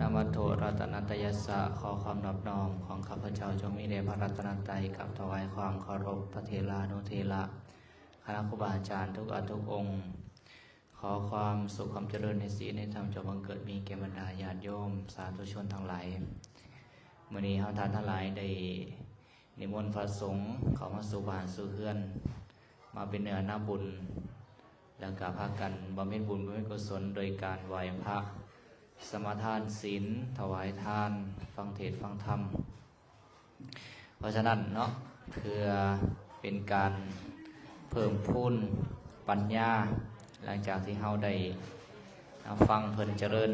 ນະມະໂຕ ລັດຕະນະຕະຍັດສະ ຂໍຄວາມນອບນ້ອມຂອງຂ້າພະເຈົ້າ ຈົ່ງມີແດ່ພະລັດຕະນະໄຕ ກັບຖວາຍຄວາມເຄົາລົບພະເຖລານຸເຖລະ ຄະນະຄູບາອາຈານທຸກທ່ານທຸກອົງ. ຂໍຄວາມສຸກຄວາມຈະເລີນໃນສີນໃນທຳ ຈົ່ງບັງເກີດມີແກ່ບັນດາຍາດໂຍມສາທຸຊົນທັງຫຼາຍ. ມື້ນີ້ເຮົາທ່ານທັງຫຼາຍໄດ້ນິມົນພະສົງເຂົ້າມາສູ່ບ້ານສູ່ເຮືອນ ມາເປັນເນື້ອນາບຸນ ແລ້ວກໍພາກັນບຳເພັນບຸນບຳເພັນກຸສົນ ໂດຍການໄຫວ້ພະ, ສະມາທານສິນ, ຖວາຍທານ, ຟັງເທດຟັງທຳ. ເພາະສະນັ້ນເນາະ ເພື່ອເປັນການເພີ່ມພູນປັນຍາ ຫຼັງຈາກທີ່ເຮົາໄດ້ຟັງເພິ່ນຈະເລີນ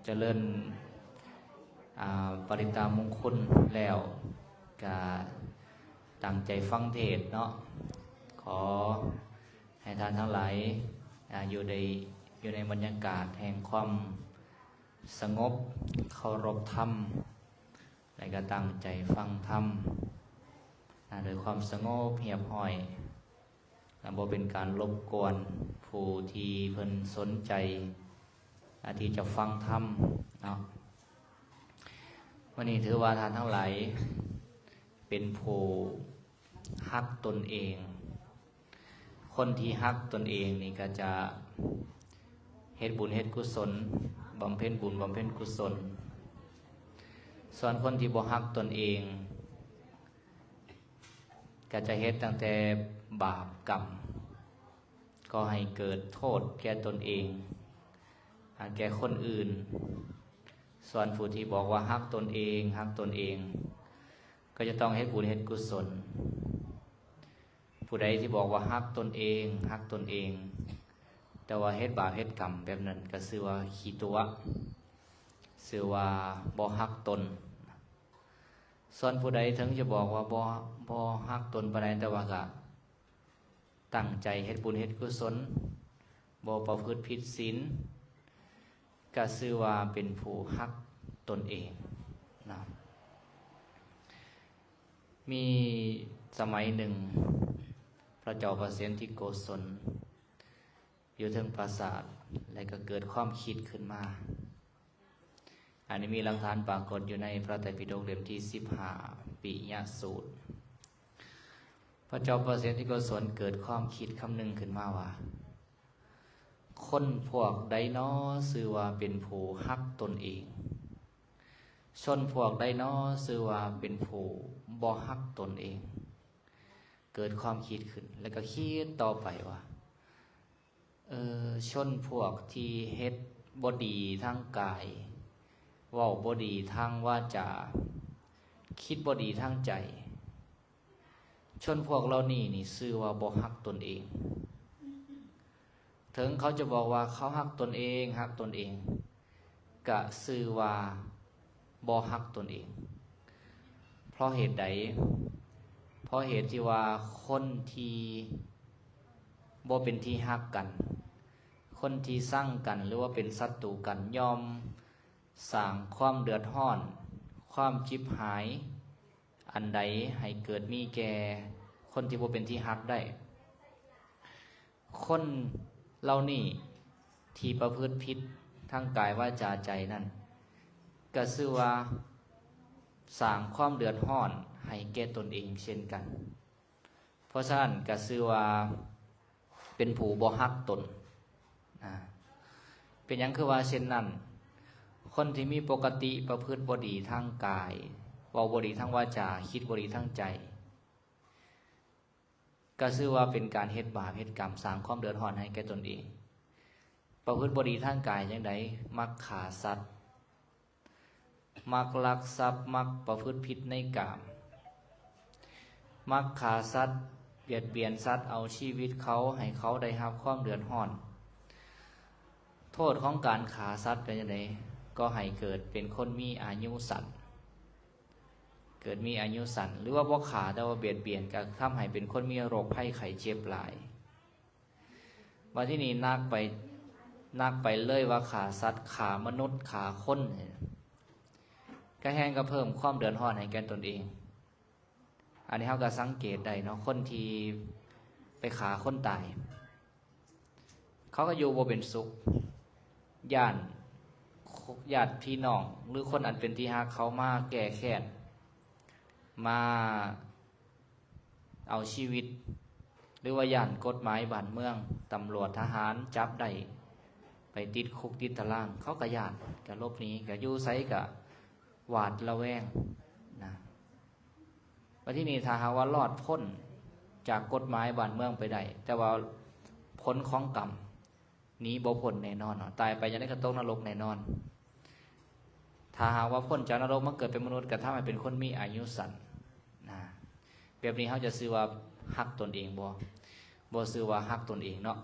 ຈະເລີນ ອ່າ ປະລິດຕາມຸງຄຸນແລ້ວ ກະຕັ້ງໃຈຟັງເທດເນາະ. ຂໍໃຫ້ທ່ານທັງຫຼາຍ ອ່າ ຢູ່ໃນ ຢູ່ໃນບັນຍາກາດແຫ່ງຄວາມສະຫງົບ ເຄົາລົບທຳ ແລະ ກະຕັ້ງໃຈຟັງທຳ ອ່າ ໂດຍຄວາມສະຫງົບຮຽບຮ້ອຍ ແລະ ບໍ່ເປັນການລົບກວນຜູ້ທີ່ເພິ່ນສົນໃຈ ອາ ທີ່ຈະຟັງທຳເນາະ. ມື້ນີ້ຖືວ່າທ່ານທັງຫຼາຍເປັນຜູ້ຮັກຕົນເອງ. ຄົນທີ່ຮັກຕົນເອງນີ້ກໍຈະເຮັດບຸນເຮັດກຸສົນ, ບຳເພັນບຸນບຳເພັນກຸສົນ. ສ່ວນຄົນທີ່ບໍ່ຮັກຕົນເອງ ກໍຈະເຮັດຕັ້ງແຕ່ບາບກຳ ກໍ່ໃຫ້ເກີດໂທດແກ່ຕົນເອງ ແກ່ຄົນອື່ນ. ສ່ວນຜູ້ທີ່ບອກວ່າຮັກຕົນເອງ, ຮັກຕົນເອງ ກໍຈະຕ້ອງເຮັດບຸນເຮັດກຸສົນ. ຜູ້ໃດທີ່ບອກວ່າຮັກຕົນເອງ, ຮັກຕົນເອງ ແຕ່ວ່າເຮັດບາບເຮັດກຳແບບນັ້ນ ກໍຊື່ວ່າຂີ້ຕົວະ, ຊື່ວ່າບໍ່ຮັກຕົນ. ສ່ວນຜູ້ໃດເຖິງຈະບອກວ່າບໍ່, ບໍ່ຮັກຕົນປານໃດ, ແຕ່ວ່າກະຕັ້ງໃຈເຮັດບຸນເຮັດກຸສົນ, ບໍ່ປະພຶດຜິດສິນ, ກະຊື່ວ່າເປັນຜູ້ຮັກຕົນເອງນະ. ມີສະໄໝໜຶ່ງ ພະເຈົ້າປະເສນທິໂກສົນ ຢູ່ເທິງປາສາດ ແລະ ກໍເກີດຄວາມຄິດຂຶ້ນມາ. ອັນນີ້ມີຫຼັກຖານປາກົດຢູ່ໃນພະໄຕປິດົກເຫຼັ້ມທີສິບຫ້າ ປິຍະສູດ. ພະເຈົ້າປະເສນທິໂກສົນເກີດຄວາມຄິດຄຳໜຶ່ງຂຶ້ນມາວ່າ ຄົນພວກໃດນໍຊື່ວ່າເປັນຜູ້ຮັກຕົນເອງ? ຊົນພວກໃດນໍຊື່ວ່າເປັນຜູ້ບໍ່ຮັກຕົນເອງ? ເກີດຄວາມຄິດຂຶ້ນ ແລ້ວກໍຄິດຕໍ່ໄປວ່າ ເອີ ຊົນພວກທີ່ເຮັດບໍ່ດີທາງກາຍ, ເວົ້າບໍ່ດີທາງວາຈາ, ຄິດບໍ່ດີທາງໃຈ, ຊົນພວກເຫຼົ່ານີ້ນີ້ຊື່ວ່າບໍ່ຮັກຕົນເອງ. ເຖິງເຂົາຈະບອກວ່າເຂົາຮັກຕົນເອງ, ຮັກຕົນເອງ, ກະຊື່ວ່າບໍ່ຮັກຕົນເອງ. ເພາະເຫດໃດ? ເພາະເຫດທີ່ວ່າຄົນທີ່ບໍ່ເປັນທີ່ຮັກກັນ, ຄົນທີ່ຊັງກັນ ຫຼືວ່າເປັນສັດຕູກັນ ຍ່ອມສ້າງຄວາມເດືອດຮ້ອນ, ຄວາມຈິບຫາຍ ອັນໃດໃຫ້ເກີດມີແກ່ຄົນທີ່ບໍ່ເປັນທີ່ຮັກໄດ້. ຄົນເຫຼົ່ານີ້ທີ່ປະພຶດຜິດທາງກາຍ ວາຈາ ໃຈນັ້ນ ກະຊື່ວ່າສ້າງຄວາມເດືອດຮ້ອນໃຫ້ແກ່ຕົນເອງເຊັ່ນກັນ. ເພາະສະນັ້ນກະຊື່ວ່າເປັນຜູ້ບໍ່ຮັກຕົນ. ອາ ເປັນຫຍັງຄືວ່າເຊັ່ນນັ້ນ? ຄົນທີ່ມີປົກກະຕິປະພຶດບໍ່ດີທາງກາຍ, ເວົ້າບໍ່ດີທາງວາຈາ, ຄິດບໍ່ດີທາງໃຈ, ກະຊື່ວ່າເປັນການເຮັດບາບເຮັດກຳ, ສ້າງຄວາມເດືອດຮ້ອນໃຫ້ແກ່ຕົນເອງ. ປະພຶດບໍ່ດີທາງກາຍຈັ່ງໃດ? ມັກຂ້າສັດ, ມັກລັກຊັບ, ມັກປະພຶດຜິດໃນກາມ, ມັກຂ້າສັດ, ບຽດບຽນສັດ, ເອົາຊີວິດເຂົາ, ໃຫ້ເຂົາໄດ້ຮັບຄວາມເດືອດຮ້ອນ. ໂທດຂອງການຂ້າສັດເປັນຈັ່ງໃດ? ກໍໃຫ້ເກີດເປັນຄົນມີອາຍຸສັ້ນ, ເກີດມີອາຍຸສັ້ນ, ຫຼືວ່າບໍ່ຂ້າແຕ່ວ່າບຽດບຽນ ກໍທຳໃຫ້ເປັນຄົນມີໂລກໄພໄຂ້ເຈັບຫຼາຍ. ບັດທີນີ້ໜັກໄປ, ໜັກໄປເລີຍວ່າຂ້າສັດ, ຂ້າມະນຸດ, ຂ້າຄົນ, ກໍແຮ່ງກະເພີ່ມຄວາມເດືອດຮ້ອນໃຫ້ແກ່ຕົນເອງ. ອັນນີ້ເຮົາກໍສັງເກດໄດ້ເນາະ, ຄົນທີ່ໄປຂ້າຄົນຕາຍ ເຂົາກໍຢູ່ບໍ່ເປັນສຸກ. ຢ້ານ ຍາດພີ່ນ້ອງ ຫຼື ຄົນອັນເປັນທີ່ຮັກເຂົາມາແກ້ແຄ້ນ ມາເອົາຊີວິດ ຫຼືວ່າຢ້ານກົດໝາຍບ້ານເມືອງ ຕຳຫຼວດທະຫານຈັບໄດ້ ໄປຕິດຄຸກຕິດຕາລາງ ເຂົາກໍຢ້ານ ກໍຫຼົບໜີ ກໍຢູ່ໃສກໍຫວາດລະແວງນະ. ບັດທີນີ້ ຖ້າຫາກວ່າລອດພົ້ນຈາກກົດໝາຍບ້ານເມືອງໄປໄດ້ ແຕ່ວ່າຜົນຂອງກຳ ໜີບໍ່ພົ້ນແນ່ນອນເນາະ ຕາຍໄປຈັ່ງໃດກໍຕົກນະລົກແນ່ນອນ. ຖ້າຫາກວ່າພົ້ນຈາກນະລົກມາເກີດເປັນມະນຸດ ກໍທຳໃຫ້ເປັນຄົນມີອາຍຸສັ້ນນະ. ແບບນີ້ເຮົາຈະຊື່ວ່າຮັກຕົນເອງບໍ່? ບໍ່ຊື່ວ່າຮັກຕົນເອງເນາະ.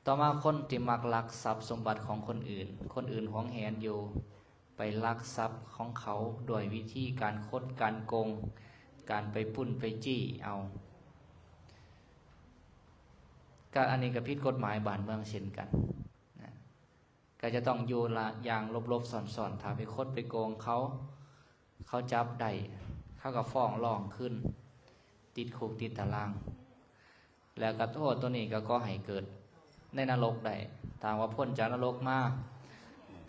ຕໍ່ມາ ຄົນທີ່ມັກລັກຊັບສົມບັດຂອງຄົນອື່ນ ຄົນອື່ນຫວງແຫນຢູ່ ໄປລັກຊັບຂອງເຂົາດ້ວຍວິທີການຄົດການໂກງ ການໄປປຸ້ນໄປຈີ້ເອົາ ກະອັນນີ້ກະຜິດກົດໝາຍບ້ານເມືອງເຊັ່ນກັນນະ. ກະຈະຕ້ອງຢູ່ລະຢ່າງຫຼົບໆ ຊ່ອນໆ ຖ້າໄປຄົດໄປໂກງເຂົາ ເຂົາຈັບໄດ້ ເຂົາກໍຟ້ອງຮ້ອງຄືນ ຕິດຄຸກຕິດຕາລາງ ແລ້ວກໍໂທດໂຕນີ້ກໍກໍ່ໃຫ້ເກີດໃນນະລົກໄດ້. ຖ້າວ່າພົ້ນຈາກນະລົກມາ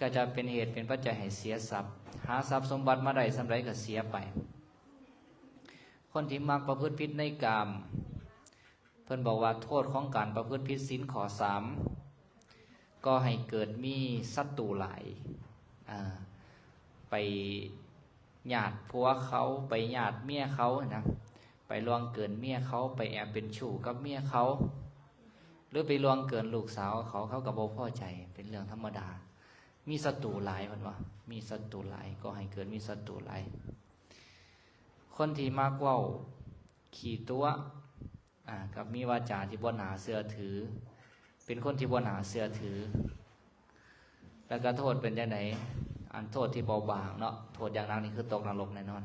ກໍຈະເປັນເຫດເປັນປັດໄຈໃຫ້ເສຍຊັບ ຫາຊັບສົມບັດມາໄດ້ສ່ຳໃດກໍເສຍໄປ. ຄົນທີ່ມັກປະພຶດຜິດໃນກາມ ເພິ່ນບອກວ່າໂທດຂອງການປະພຶດຜິດສິນຂໍ້ສາມ ກໍ່ໃຫ້ເກີດມີສັດຕູຫຼາຍ ອ່າ ໄປຍາດຜົວເຂົາ ໄປຍາດເມຍເຂົານະ ໄປລ່ວງເກີນເມຍເຂົາ ໄປແອບເປັນຊູ້ກັບເມຍເຂົາ ຫຼືໄປລ່ວງເກີນລູກສາວເຂົາ ເຂົາກໍບໍ່ພໍໃຈ ເປັນເລື່ອງທຳມະດາ. ມີສັດຕູຫຼາຍ ເພິ່ນວ່າ ມີສັດຕູຫຼາຍ ກໍ່ໃຫ້ເກີດມີສັດຕູຫຼາຍ. ຄົນທີ່ມັກເວົ້າຂີ້ຕົວະ ອ່າ ກັບມີວາຈາທີ່ບໍ່ໜ້າເຊື່ອຖື ເປັນຄົນທີ່ບໍ່ໜ້າເຊື່ອຖື. ແລ້ວກໍໂທດເປັນຈັ່ງໃດ? ອັນໂທດທີ່ເບົາບາງເນາະ ໂທດຢ່າງໜັກນີ້ຄືຕົກນະລົກແນ່ນອນ.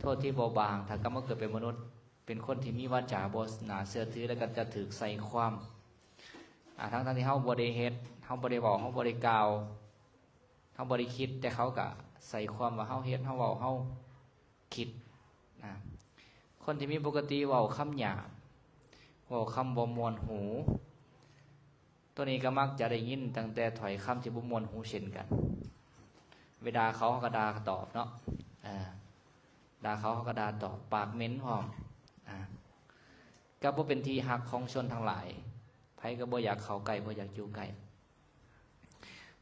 ໂທດທີ່ເບົາບາງ ຖ້າກັບມາເກີດເປັນມະນຸດ ເປັນຄົນທີ່ມີວາຈາບໍ່ໜ້າເຊື່ອຖື ແລ້ວກໍຈະຖືກໃສ່ຄວາມ ອ່າ ທັງໆທີ່ເຮົາບໍ່ໄດ້ເຮັດ ເຮົາບໍ່ໄດ້ເວົ້າ ເຮົາບໍ່ໄດ້ກ່າວ ເຮົາບໍ່ໄດ້ຄິດ ແຕ່ເຂົາກະໃສ່ຄວາມວ່າເຮົາເຮັດ ເຮົາເວົ້າ ເຮົາຄິດນະ. ຄົນທີ່ມີປົກກະຕິເວົ້າຄຳຫຍາບ ເວົ້າຄຳບໍ່ມ່ວນຫູ ໂຕນີ້ກໍມັກຈະໄດ້ຍິນຕັ້ງແຕ່ຖ້ອຍຄຳທີ່ບໍ່ມ່ວນຫູເຊັ່ນກັນ. ເວລາເຂົາ ເຮົາກໍດ່າຕອບເນາະ ເອີ ດ່າເຂົາ ເຮົາກໍດ່າຕອບ ປາກເໝັນພ້ອມ ອ່າ ກໍບໍ່ເປັນທີ່ຮັກຂອງຊົນທັງຫຼາຍ ໃຜກໍບໍ່ຢາກເຂົ້າໃກ້ ບໍ່ຢາກຢູ່ໃກ້.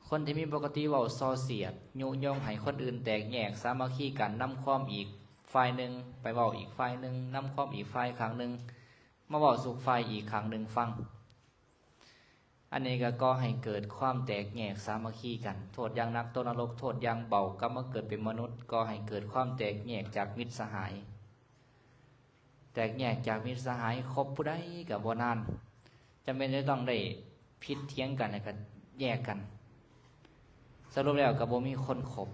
ຄົນທີ່ມີປົກກະຕິເວົ້າສໍ້ສຽດ ຍຸຍົງໃຫ້ຄົນອື່ນແຕກແຍກສາມັກຄີກັນ ນຳຄວາມອີກຝ່າຍໜຶ່ງໄປເວົ້າອີກຝ່າຍໜຶ່ງ ນຳຄວາມອີກຝ່າຍຂ້າງໜຶ່ງມາເວົ້າສູ່ຝ່າຍອີກຂ້າງໜຶ່ງຟັງ ອັນນີ້ກໍກໍ່ໃຫ້ເກີດຄວາມແຕກແຍກສາມັກຄີກັນ. ໂທດຢ່າງໜັກຕົກນະລົກ ໂທດຢ່າງເບົາກັບມາເກີດເປັນມະນຸດ ກໍ່ໃຫ້ເກີດຄວາມແຕກແຍກຈາກມິດສະຫາຍ. ແຕກແຍກຈາກມິດສະຫາຍ ຄົບຜູ້ໃດກໍບໍ່ນານ ຈຳເປັນຈະຕ້ອງໄດ້ຜິດຖຽງກັນ ແລ້ວກໍແຍກກັນ. ສະຫຼຸບແລ້ວກໍບໍ່ມີຄົນຄົບ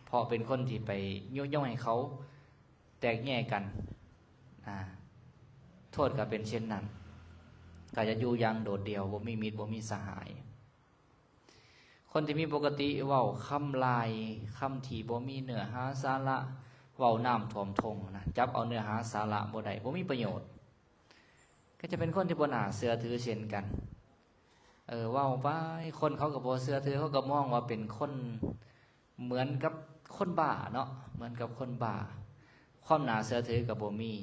ເພາະເປັນຄົນທີ່ໄປຍຸຍົງໃຫ້ເຂົາແຕກແຍກກັນ. ອ່າ ໂທດກໍເປັນເຊັ່ນນັ້ນ ກໍຈະຢູ່ຢ່າງໂດດດ່ຽວ ບໍ່ມີມິດ ບໍ່ມີສະຫາຍ. ຄົນທີ່ມີປົກກະຕິເວົ້າຄຳລາຍ ຄຳທີ່ບໍ່ມີເນື້ອຫາສາລະ ເວົ້ານ້ຳຖ້ວມທົ່ງນະ ຈັບເອົາເນື້ອຫາສາລະບໍ່ໄດ້ ບໍ່ມີປະໂຫຍດ ກໍຈະເປັນຄົນທີ່ບໍ່ໜ້າເຊື່ອຖືເຊັ່ນກັນ. ເອີ ເວົ້າໄປ ຄົນເຂົາກໍບໍ່ເຊື່ອຖື ເຂົາກໍມອງວ່າເປັນຄົນເໝືອນກັບຄົນບ້າເນາະ ເໝືອນກັບຄົນບ້າ ຄວາມໜ້າເຊື່ອຖືກໍບໍ່ມີ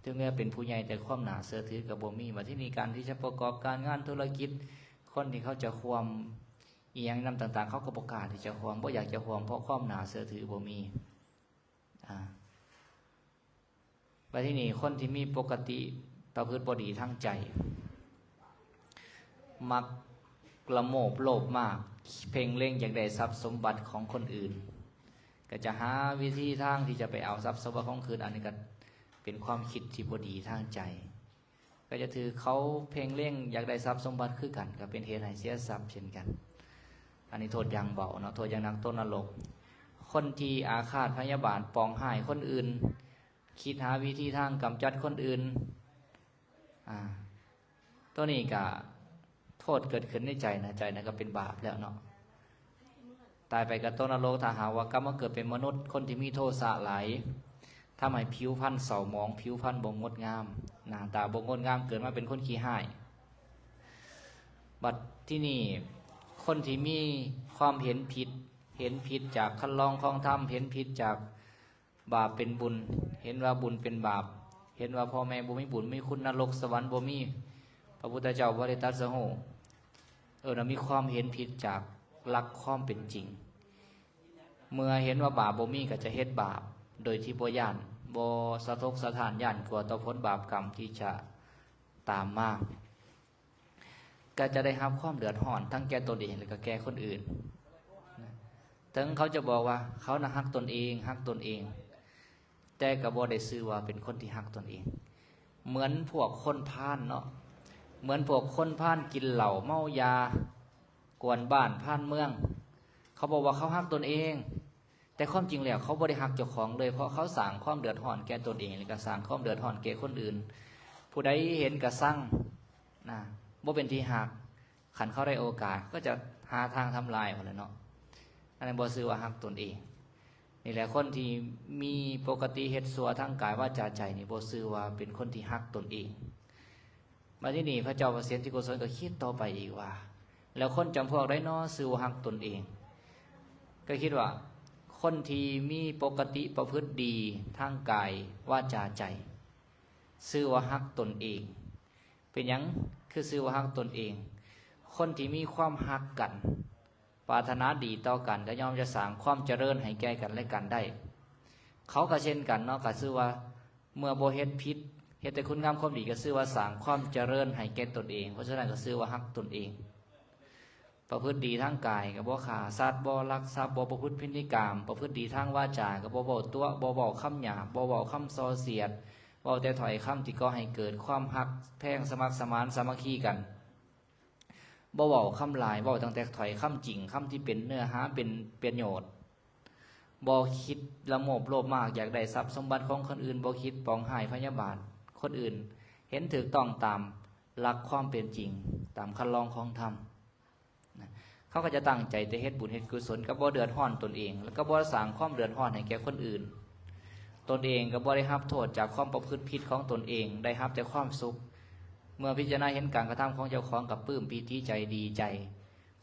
ເຖິງແມ່ນເປັນຜູ້ໃຫຍ່ ແຕ່ຄວາມໜ້າເຊື່ອຖືກໍບໍ່ມີ. ບັດທີນີ້ ການທີ່ຈະປະກອບການງານທຸລະກິດ ຄົນທີ່ເຂົາຈະຮ່ວມ ອີ່ຫຍັງນຳຕ່າງໆ ເຂົາກໍບໍ່ກ້າທີ່ຈະຮ່ວມ ບໍ່ຢາກຈະຮ່ວມ ເພາະຄວາມໜ້າເຊື່ອຖືບໍ່ມີ. ອ່າ ບັດທີນີ້ ຄົນທີ່ມີປົກກະຕິປະພຶດບໍ່ດີທາງໃຈ ມັກລະໂມບໂລບມາກ ເພັ່ງເລັງຢາກໄດ້ຊັບສົມບັດຂອງຄົນອື່ນ ກໍຈະຫາວິທີທາງທີ່ຈະໄປເອົາຊັບສົມບັດຂອງຄົນອື່ນ ອັນນີ້ກໍເປັນຄວາມຄິດທີ່ບໍ່ດີທາງໃຈ. ກໍຈະຖືກເຂົາເພັ່ງເລັງຢາກໄດ້ຊັບສົມບັດຄືກັນ ກໍເປັນເຫດໃຫ້ເສຍຊັບເຊັ່ນກັນ. ອັນນີ້ໂທດຢ່າງເບົາເນາະ ໂທດຢ່າງໜັກຕົກນະລົກ. ຄົນທີ່ອາຄາດພະຍາບາດ ປອງຮ້າຍຄົນອື່ນ ຄິດຫາວິທີທາງກຳຈັດຄົນອື່ນ ອ່າ ໂຕນີ້ກໍໂທດເກີດຂຶ້ນໃນໃຈນະ ໃຈນັ້ນກໍເປັນບາບແລ້ວເນາະ. ຕາຍໄປກໍຕົກນະລົກ ຖ້າຫາກວ່າກັບມາເກີດເປັນມະນຸດ ຄົນທີ່ມີໂທສະຫຼາຍ ທຳໃຫ້ຜິວພັນເສົ້າໝອງ ຜິວພັນບໍ່ງົດງາມ ໜ້າຕາບໍ່ງົດງາມ ເກີດມາເປັນຄົນຂີ້ຮ້າຍ. ບັດທີນີ້ ຄົນທີ່ມີຄວາມເຫັນຜິດ, ເຫັນຜິດຈາກຄັນລອງຂອງທຳ, ເຫັນຜິດຈາກບາບເປັນບຸນ, ເຫັນວ່າບຸນເປັນບາບ, ເຫັນວ່າພໍ່ແມ່ບໍ່ມີບຸນມີຄຸນ, ນະລົກສະຫວັນບໍ່ມີ, ພະພຸດທະເຈົ້າບໍ່ໄດ້ຕັດສະຮູ້, ເອີ້ນວ່າມີຄວາມເຫັນຜິດຈາກຫຼັກຄວາມເປັນຈິງ. ເມື່ອເຫັນວ່າບາບບໍ່ມີກໍຈະເຮັດບາບໂດຍທີ່ບໍ່ຢ້ານ, ບໍ່ສະທົກສະທ້ານ, ຢ້ານກົວຕໍ່ຜົນບາບກຳທີ່ຈະຕາມມາ. ກໍຈະໄດ້ຮັບຄວາມເດືອດຮ້ອນທັງແກ່ຕົນເອງ ແລະ ກໍແກ່ຄົນອື່ນ. ເຖິງເຂົາຈະບອກວ່າເຂົານະຮັກຕົນເອງ, ຮັກຕົນເອງ, ແຕ່ກໍບໍ່ໄດ້ຊື່ວ່າເປັນຄົນທີ່ຮັກຕົນເອງ. ເໝືອນພວກຄົນພານເນາະ, ເໝືອນພວກຄົນພານກິນເຫຼົ້າເມົາຢາ, ກວນບ້ານພານເມືອງ. ເຂົາບອກວ່າເຂົາຮັກຕົນເອງ, ແຕ່ຄວາມຈິງແລ້ວເຂົາບໍ່ໄດ້ຮັກເຈົ້າຂອງເລີຍ, ເພາະເຂົາສ້າງຄວາມເດືອດຮ້ອນແກ່ຕົນເອງ ແລະ ກໍສ້າງຄວາມເດືອດຮ້ອນແກ່ຄົນອື່ນ. ຜູ້ໃດເຫັນກໍຊັງນະ, ບໍ່ເປັນທີ່ຮັກ. ຄັນເຂົາໄດ້ໂອກາດ ກໍຈະຫາທາງທຳລາຍພຸ້ນແຫຼະເນາະ. ອັນນັ້ນບໍ່ຊື່ວ່າຮັກຕົນເອງ. ນີ້ແຫຼະ ຄົນທີ່ມີປົກກະຕິເຮັດຊົ່ວທາງກາຍ ວາຈາ ໃຈນີ້ ບໍ່ຊື່ວ່າເປັນຄົນທີ່ຮັກຕົນເອງ. ບັດທີນີ້ ພະເຈົ້າປະເສນທີ່ກຸສົນກໍຄິດຕໍ່ໄປອີກວ່າ ແລ້ວຄົນຈຳພວກໃດນໍຊື່ວ່າຮັກຕົນເອງ? ກໍຄິດວ່າ ຄົນທີ່ມີປົກກະຕິປະພຶດດີທາງກາຍ ວາຈາ ໃຈ ຊື່ວ່າຮັກຕົນເອງ. ເປັນຫຍັງຄືຊື່ວ່າຮັກຕົນເອງ? ຄົນທີ່ມີຄວາມຮັກກັນ ປາດຖະໜາດີຕໍ່ກັນ ກໍຍ່ອມຈະສ້າງຄວາມຈະເລີນໃຫ້ແກ່ກັນແລະກັນໄດ້. ເຂົາກໍເຊັ່ນກັນເນາະ, ກໍຊື່ວ່າເມື່ອບໍ່ເຮັດຜິດ, ເຮັດແຕ່ຄຸນງາມຄວາມດີ, ກໍຊື່ວ່າສ້າງຄວາມຈະເລີນໃຫ້ແກ່ຕົນເອງ. ເພາະສະນັ້ນກໍຊື່ວ່າຮັກຕົນເອງ. ປະພຶດດີທາງກາຍ ກໍບໍ່ຂ້າສັດ, ບໍ່ລັກຊັບ, ບໍ່ປະພຶດຜິດນິກາມ. ປະພຶດດີທາງວາຈາ ກໍບໍ່ເວົ້າຕົວະ, ບໍ່ເວົ້າຄຳຫຍາບ, ບໍ່ເວົ້າຄຳສ່ອສຽດ, ເວົ້າແຕ່ຖ້ອຍຄຳທີ່ກໍ່ໃຫ້ເກີດຄວາມຮັກແພງ, ສະໝັກສະໝານ, ສາມັກຄີກັນ. ບໍ່ເວົ້າຄຳຫຼາຍ, ເວົ້າຕັ້ງແຕ່ຖ້ອຍຄຳຈິງ, ຄຳທີ່ເປັນເນື້ອຫາ, ເປັນປະໂຫຍດ. ບໍ່ຄິດລະໂມບໂລບມາກ ຢາກໄດ້ຊັບສົມບັດຂອງຄົນອື່ນ, ບໍ່ຄິດປອງຮ້າຍພະຍາບາດຄົນອື່ນ, ເຫັນຖືກຕ້ອງຕາມຫຼັກຄວາມເປັນຈິງ, ຕາມຄັນລອງຂອງທຳ. ເຂົາກໍຈະຕັ້ງໃຈແຕ່ເຮັດບຸນເຮັດກຸສົນ, ກໍບໍ່ເດືອດຮ້ອນຕົນເອງ ແລະ ກໍບໍ່ສ້າງຄວາມເດືອດຮ້ອນໃຫ້ແກ່ຄົນອື່ນ. ຕົນເອງກໍບໍ່ໄດ້ຮັບໂທດຈາກຄວາມປະພຶດຜິດຂອງຕົນເອງ, ໄດ້ຮັບແຕ່ຄວາມສຸກ. ເມື່ອພິຈາລະນາເຫັນການກະທຳຂອງເຈົ້າຂອງ ກໍປຶ້ມປີຕິໃຈ ດີໃຈ.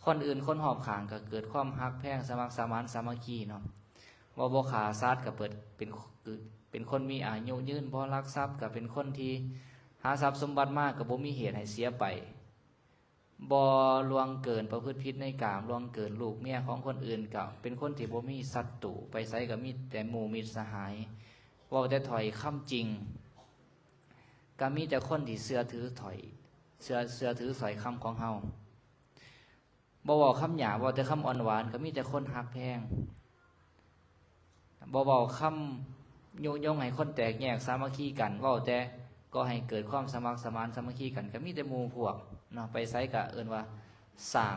ຄົນອື່ນຄົນຮອບຂ້າງກໍເກີດຄວາມຮັກແພງ ສະໝັກສະໝານ ສາມັກຄີເນາະ. ບໍ່ ບໍ່ຂ້າສັດກໍເປີດເປັນ ເປັນຄົນມີອາຍຸຍືນ, ບໍ່ລັກຊັບກໍເປັນຄົນທີ່ຫາຊັບສົມບັດມາກໍບໍ່ມີເຫດໃຫ້ເສຍໄປ. ບໍ່ລ່ວງເກີນປະພຶດຜິດໃນກາມ, ລ່ວງເກີນລູກເມຍຂອງຄົນອື່ນ, ກໍເປັນຄົນທີ່ບໍ່ມີສັດຕູ, ໄປໃສກໍມີແຕ່ໝູ່ມິດສະຫາຍ, ເວົ້າແຕ່ຖ້ອຍຄຳຈິງ, ກໍມີແຕ່ຄົນທີ່ເຊື່ອຖືຖ້ອຍ ເຊື່ອ ເຊື່ອຖືຖ້ອຍຄຳຂອງເຮົາ. ບໍ່ເວົ້າຄຳຫຍາບ, ເວົ້າແຕ່ຄຳອ່ອນຫວານ, ກໍມີແຕ່ຄົນຮັກແພງ. ບໍ່ເວົ້າຄຳຍຸຍົງໃຫ້ຄົນແຕກແຍກສາມັກຄີກັນ, ເວົ້າແຕ່ກໍ່ໃຫ້ເກີດຄວາມສະໝັກສະໝານສາມັກຄີກັນ, ກໍມີແຕ່ໝູ່ພວກເນາະ. ໄປໃສກໍເອີ້ນວ່າສ້າງ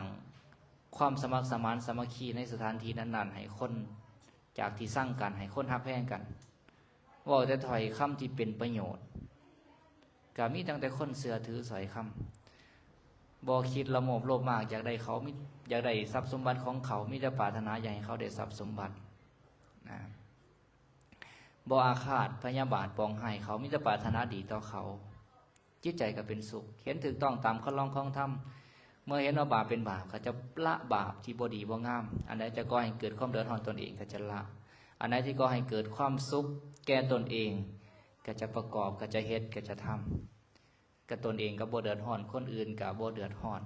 ຄວາມສະໝັກສະໝານສາມັກຄີໃນສະຖານທີ່ນັ້ນໆ ໃຫ້ຄົນຈາກທີ່ຊັງກັນ, ໃຫ້ຄົນຮັກແພງກັນ. ເວົ້າແຕ່ຖ້ອຍຄຳທີ່ເປັນປະໂຫຍດ, ກໍມີຕັ້ງແຕ່ຄົນເຊື່ອຖືຖ້ອຍຄຳ, ບໍ່ຄິດລະໂມບໂລບມາກ ຢາກໄດ້ເຂົາ, ມີ ຢາກໄດ້ຊັບສົມບັດຂອງເຂົາ, ມີແຕ່ປາດຖະໜາຢາກໃຫ້ເຂົາໄດ້ຊັບສົມບັດນະ. ບໍ່ອາຄາດພະຍາບາດປອງຮ້າຍເຂົາ, ມີແຕ່ປາດຖະໜາດີຕໍ່ເຂົາ. ຈິດໃຈກໍເປັນສຸກ, ເຫັນຖືກຕ້ອງຕາມຄັນລອງຂອງທຳ. ເມື່ອເຫັນວ່າບາບເປັນບາບ, ກໍຈະລະບາບທີ່ບໍ່ດີບໍ່ງາມ. ອັນໃດຈະກໍ່ໃຫ້ເກີດຄວາມເດືອດຮ້ອນຕົນເອງ, ກໍຈະລະ. ອັນໃດທີ່ກໍ່ໃຫ້ເກີດຄວາມສຸກແກ່ຕົນເອງ, ກໍຈະປະກອບ, ກໍຈະເຮັດ, ກໍຈະທຳ. ກໍຕົນເອງກໍບໍ່ເດືອດຮ້ອນ, ຄົນອື່ນກໍບໍ່ເດືອດຮ້ອນ.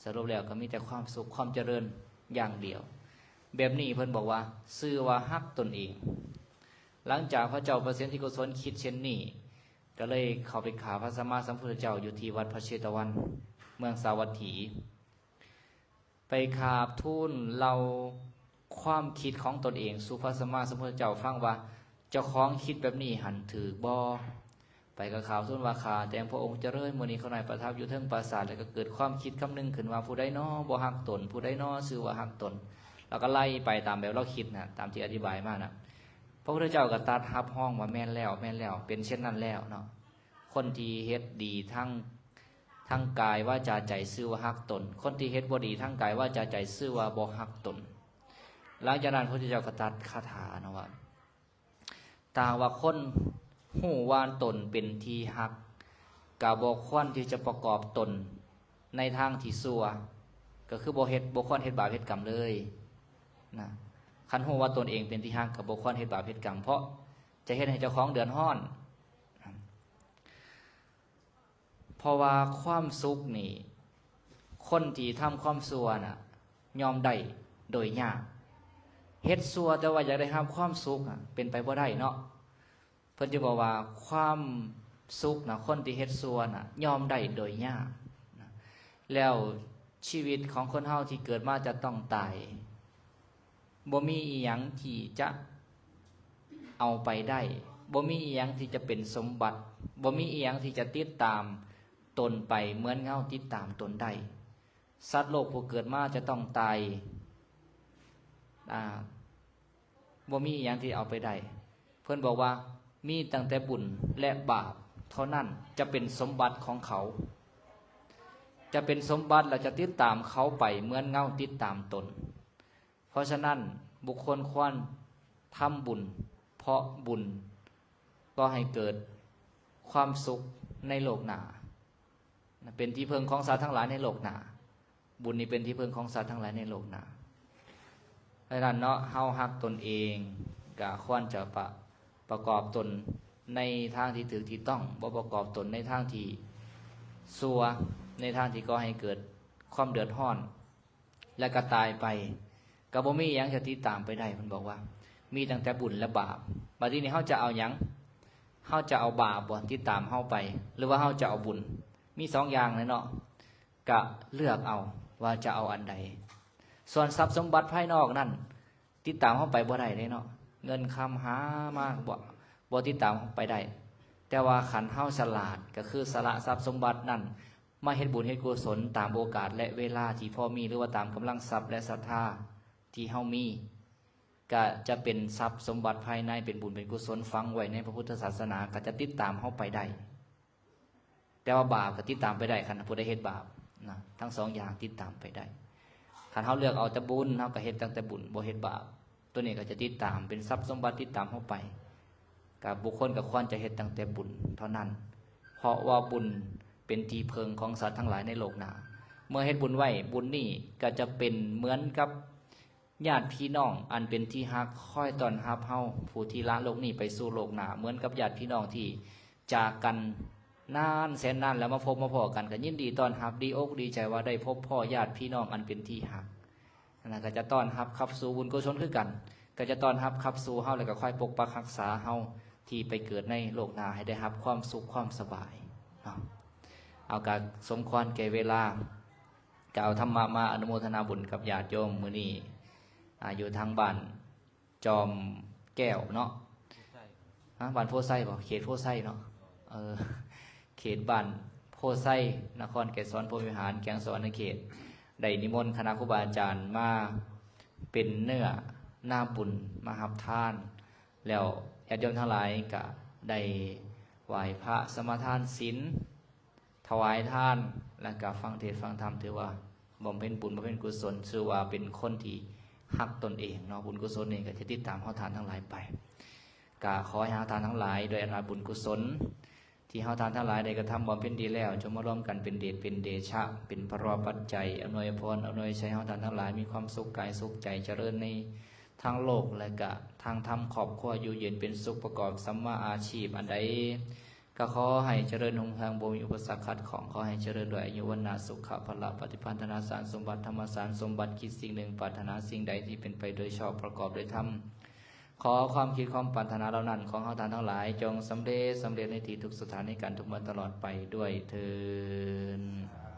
ສະຫຼຸບແລ້ວກໍມີແຕ່ຄວາມສຸກ, ຄວາມຈະເລີນຢ່າງດຽວ. ແບບນີ້ເພິ່ນບອກວ່າ ຊື່ວ່າຮັກຕົນເອງ. ຫຼັງຈາກພະເຈົ້າປະເສນທີ່ກຸສົນຄິດເຊັ່ນນີ້, ກໍເລີຍເຂົ້າໄປຫາພະສຳມາສຳພຸດທະເຈົ້າຢູ່ທີ່ວັດພະເຊຕະວັນ, ເມືອງສາວັດຖີ. ໄປກາບທູນເລົ່າຄວາມຄິດຂອງຕົນເອງສູ່ພະສຳມາສຳພຸດທະເຈົ້າຟັງວ່າ ເຈົ້າຂອງຄິດແບບນີ້ຫັ້ນຖືກບໍ່? ໄປກໍກ່າວທູນວ່າ ຂ້າແຕ່ພະອົງຈະເລີນ, ມື້ນີ້ຂ້ານ້ອຍປະທັບຢູ່ເທິງປາສາດ ແລ້ວກໍເກີດຄວາມຄິດຄຳໜຶ່ງຂຶ້ນວ່າ ຜູ້ໃດນໍບໍ່ຮັກຕົນ? ຜູ້ໃດນໍຊື່ວ່າຮັກຕົນ? ແລ້ວກໍໄລ່ໄປຕາມແບບລາວຄິດນະ, ຕາມທີ່ອະທິບາຍມານະ. ພະພຸດທະເຈົ້າກໍຕັດຮັບຮອງວ່າ ແມ່ນແລ້ວ, ແມ່ນແລ້ວ, ເປັນເຊັ່ນນັ້ນແລ້ວເນາະ. ຄົນທີ່ເຮັດດີທັງ ທັງກາຍ ວາຈາ ໃຈ ຊື່ວ່າຮັກຕົນ, ຄົນທີ່ເຮັດບໍ່ດີທັງກາຍ ວາຈາ ໃຈ ຊື່ວ່າບໍ່ຮັກຕົນ. ຫຼັງຈາກນັ້ນ ພະພຸດທະເຈົ້າກໍຕັດຄາຖາເນາະວ່າ ຖ້າຫາກວ່າຄົນຮູ້ວ່າຕົນເປັນທີ່ຮັກ, ກໍບໍ່ຄວນທີ່ຈະປະກອບຕົນ ໃນທາງທີ່ຊົ່ວ ກໍຄືບໍ່ເຮັດ ບໍ່ຄວນເຮັດບາບເຮັດກຳເລີຍນະ. ຄັນຮູ້ວ່າຕົນເອງເປັນທີ່ຮັກ ກໍບໍ່ຄວນເຮັດບາບເຮັດກຳ ເພາະຈະເຮັດໃຫ້ເຈົ້າຂອງເດືອດຮ້ອນ. ເພາະວ່າຄວາມສຸກນີ້ ຄົນທີ່ທຳຄວາມຊົ່ວນະ ຍ່ອມໄດ້ໂດຍຍາກ. ເຮັດຊົ່ວແຕ່ວ່າຢາກໄດ້ຮັບຄວາມສຸກນະ ເປັນໄປບໍ່ໄດ້ເນາະ. ເພິ່ນຈຶ່ງບອກວ່າ ຄວາມສຸກນະ ຄົນທີ່ເຮັດຊົ່ວນະ ຍ່ອມໄດ້ໂດຍຍາກນະ. ແລ້ວຊີວິດຂອງຄົນເຮົາທີ່ເກີດມາຈະຕ້ອງຕາຍ, ບໍ່ມີອີ່ຫຍັງທີ່ຈະເອົາໄປໄດ້, ບໍ່ມີອີ່ຫຍັງທີ່ຈະເປັນສົມບັດ, ບໍ່ມີອີ່ຫຍັງທີ່ຈະຕິດຕາມຕົນໄປເໝືອນເງົາຕິດຕາມຕົນໄດ້. ສັດໂລກຜູ້ເກີດມາຈະຕ້ອງຕາຍ, ອາ ບໍ່ມີອີ່ຫຍັງທີ່ເອົາໄປໄດ້. ເພິ່ນບອກວ່າ ມີຕັ້ງແຕ່ບຸນ ແລະ ບາບເທົ່ານັ້ນຈະເປັນສົມບັດຂອງເຂົາ, ຈະເປັນສົມບັດ ແລະ ຈະຕິດຕາມເຂົາໄປເໝືອນເງົາຕິດຕາມຕົນ. ເພາະສະນັ້ນ ບຸກຄົນຄວນທຳບຸນ, ເພາະບຸນກໍ່ໃຫ້ເກີດຄວາມສຸກໃນໂລກໜ້າ, ເປັນທີ່ເພິ່ງຂອງສັດທັງຫຼາຍໃນໂລກໜ້າ. ບຸນນີ້ເປັນທີ່ເພິ່ງຂອງສັດທັງຫຼາຍໃນໂລກໜ້າ. ດັ່ງນັ້ນເນາະ, ເຮົາຮັກຕົນເອງ ກໍຄວນຈະປະ, ປະກອບຕົນໃນທາງທີ່ຖືກທີ່ຕ້ອງ, ບໍ່ປະກອບຕົນໃນທາງທີ່ຊົ່ວ, ໃນທາງທີ່ກໍ່ໃຫ້ເກີດຄວາມເດືອດຮ້ອນ ແລະ ກໍຕາຍໄປ, ກໍບໍ່ມີຫຍັງຈະຕິດຕາມໄປໄດ້. ເພິ່ນບອກວ່າ ມີຕັ້ງແຕ່ບຸນ ແລະ ບາບ. ບັດທີນີ້ເຮົາຈະເອົາຫຍັງ? ເຮົາຈະເອົາບາບບໍ່ ຕິດຕາມເຮົາໄປ ຫຼືວ່າເຮົາຈະເອົາບຸນ? ມີສອງຢ່າງແຫຼະເນາະ. ກະເລືອກເອົາວ່າຈະເອົາອັນໃດ. ສ່ວນຊັບສົມບັດພາຍນອກນັ້ນ ຕິດຕາມເຮົາໄປບໍ່ໄດ້ເດ້ເນາະ, ເງິນຄຳຫາມາກໍບໍ່, ບໍ່ຕິດຕາມເຮົາໄປໄດ້. ແຕ່ວ່າຄັນເຮົາສະຫຼາດ ກໍຄືສະຫຼະຊັບສົມບັດນັ້ນ ມາເຮັດບຸນເຮັດກຸສົນຕາມໂອກາດ ແລະ ເວລາທີ່ພໍມີ ຫຼືວ່າຕາມກຳລັງຊັບ ແລະ ສັດທາທີ່ເຮົາມີ, ກະຈະເປັນຊັບສົມບັດພາຍໃນ ເປັນບຸນເປັນກຸສົນຝັງໄວ້ໃນພະພຸດທະສາສະໜາ, ກະຈະຕິດຕາມເຮົາໄປໄດ້. ແຕ່ວ່າບາບກໍຕິດຕາມໄປໄດ້ ຄັນຜູ້ໃດເຮັດບາບນະ, ທັງສອງຢ່າງຕິດຕາມໄປໄດ້. ຄັນເຮົາເລືອກເອົາແຕ່ບຸນ ເຮົາກໍເຮັດຕັ້ງແຕ່ບຸນ ບໍ່ເຮັດບາບ, ຕົວນີ້ກໍຈະຕິດຕາມ ເປັນຊັບສົມບັດຕິດຕາມເຮົາໄປ. ກໍບຸກຄົນກໍຄວນຈະເຮັດຕັ້ງແຕ່ບຸນເທົ່ານັ້ນ, ເພາະວ່າບຸນເປັນທີ່ເພິ່ງຂອງສັດທັງຫຼາຍໃນໂລກໜ້າ. ເມື່ອເຮັດບຸນໄວ້ ບຸນນີ້ກໍຈະເປັນເໝືອນກັບ ຍາດພີ່ນ້ອງອັນເປັນທີ່ຮັກ ຄອຍຕ້ອນຮັບເຮົາຜູ້ທີ່ລະໂລກນີ້ໄປສູ່ໂລກໜ້າ, ເໝືອນກັບຍາດພີ່ນ້ອງທີ່ຈາກກັນນານແສນນານ ແລ້ວມາພົບມາພໍ້ກັນ ກໍຍິນດີຕ້ອນຮັບ, ດີອົກດີໃຈວ່າໄດ້ພົບພໍ້ຍາດພີ່ນ້ອງອັນເປັນທີ່ຮັກ. ອັນນັ້ນກໍຈະຕ້ອນຮັບຂັບສູ່ບຸນກຸສົນຄືກັນ, ກໍຈະຕ້ອນຮັບຂັບສູ່ເຮົາ ແລ້ວກໍຄອຍປົກປັກຮັກສາເຮົາທີ່ໄປເກີດໃນໂລກໜ້າ ໃຫ້ໄດ້ຮັບຄວາມສຸກຄວາມສະບາຍເນາະ. ເອົາ ກະສົມຄວນແກ່ເວລາ ກະເອົາທຳມະມາອະນຸໂມທະນາບຸນກັບຍາດໂຍມມື້ນີ້ ອາ ຢູ່ທາງບ້ານຈອມແກ້ວເນາະ. ຮະ ບ້ານໂພໄຊບໍ? ເຂດໂພໄຊເນາະ. ເອີ ເຂດບ້ານໂພໄຊ ນະຄອນໄກສອນພົມວິຫານ ແຂວງສະຫວັນນະເຂດ ໄດ້ນິມົນຄະນະຄູບາອາຈານມາເປັນເນື້ອນາບຸນ ມາຮັບທານ. ແລ້ວຍາດໂຍມທັງຫຼາຍກະໄດ້ໄຫວ້ພະ ສະມາທານສິນ ຖວາຍທານ ແລ້ວກະຟັງເທດຟັງທຳ, ຖືວ່າບຳເພັນບຸນບຳເພັນກຸສົນ, ຊື່ວ່າເປັນຄົນທີ່ຮັກຕົນເອງເນາະ. ບຸນກຸສົນນີ້ກໍຈະຕິດຕາມເຮົາທ່ານທັງຫຼາຍໄປ. ກະຂໍໃຫ້ເຮົາທ່ານທັງຫຼາຍ ດ້ວຍອຳນາດບຸນກຸສົນທີ່ເຮົາທ່ານທັງຫຼາຍໄດ້ກະທຳບຳເພັນດີແລ້ວ, ຈົ່ງມາລວມກັນເປັນເດດເປັນເດຊະ, ເປັນພະລາປັດໄຈ, ອຳນວຍພອນ, ອຳນວຍໄຊ, ເຮົາທ່ານທັງຫຼາຍມີຄວາມສຸກກາຍສຸກໃຈ, ຈະເລີນໃນ ທັງໂລກ ແລະກະທາງທຳ, ຄອບຄົວຢູ່ເຢັນເປັນສຸກ, ປະກອບສຳມາອາຊີບອັນໃດ ກໍຂໍໃຫ້ຈະເລີນຮຸ່ງເຮືອງ, ບໍ່ມີອຸປະສັກຂັດຂ້ອງ, ຂໍໃຫ້ຈະເລີນດ້ວຍອາຍຸວັນນະ ສຸຂະ ພະລະ ປະຕິພັນທະນາ ສານສົມບັດ ທຳມະສານສົມບັດ, ຄິດສິ່ງໜຶ່ງ ປາດຖະໜາສິ່ງໃດທີ່ເປັນໄປໂດຍຊອບ ປະກອບໂດຍທຳ. ຂໍຄວາມຄິດຄວາມປາດຖະໜາເຫຼົ່ານັ້ນຂອງເຮົາທ່ານທັງຫຼາຍ ຈົ່ງສຳເລັດ, ສຳເລັດໃນທີ່ທຸກສະຖານ ໃນການທຸກເມື່ອຕະຫຼອດໄປດ້ວຍເທີ້ນ.